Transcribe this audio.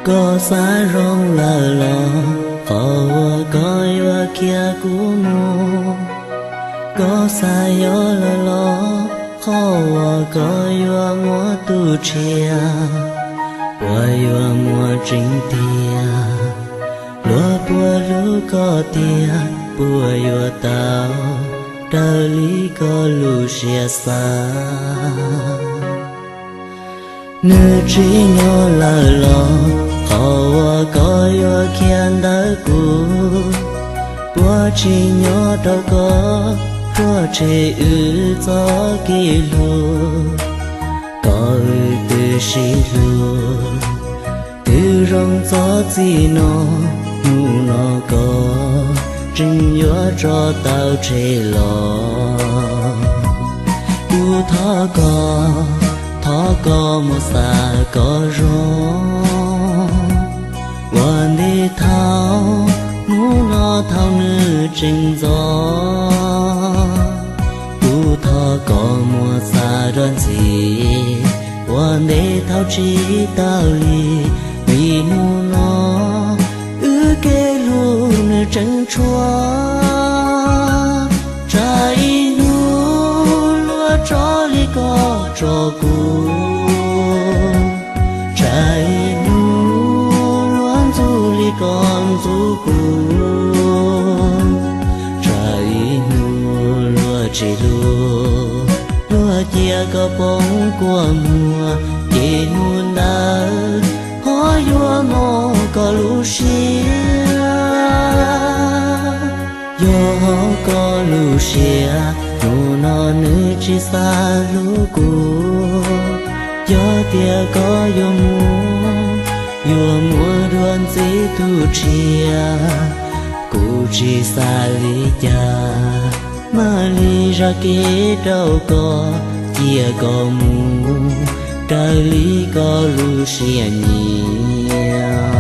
Koj xav zoo lawm los qhov uas koj yuav khiav kuv mus? Koj xav yuav lawm los qhov uas koj yuav muab tus tshiab? Puas yuav muaj tseeb tiag? Luag puas hlub koj tiag? Puas yuav tau raws li koj lub siab xav? Nws tsis nyob lawm los qhov uas koj yuav khiav ntawm kuv? Puas tsis nyob rau koj ruaj tshem wb txoj kev hlub? Koj wb twb sib hlub twb zoo txog txij no, hnub no koj tseem yuav tso tau tseg los? Kuv thov koj, thov koj mus xav kom zoo, ua ntej thaum hnub no thaum nws tseem ntxov. Kuv thov koj mus xav rov ntxiv, ua ntej thaum tsis tau li, vim hnub no wb kev hlub nws tseem tshuav. Tsam ib hnub luag tso li koj tso kuv, tsam ib hnub luag ntxub li koj ntxub kuv, tsam ib hnub luag tsis hlub, luag cia koj poob kua muag, ces hnub ntawd ho yuav mob koj lub siab. Yog koj lub siab hnub no nws tsis xav hlub kuv, yog tias koj yuav mus, yuav muab dua ntxiv tus tshiab, kuv tsis xav li cas, mam li zam kev rau koj, cia koj mus raws li koj lub siab nyiam.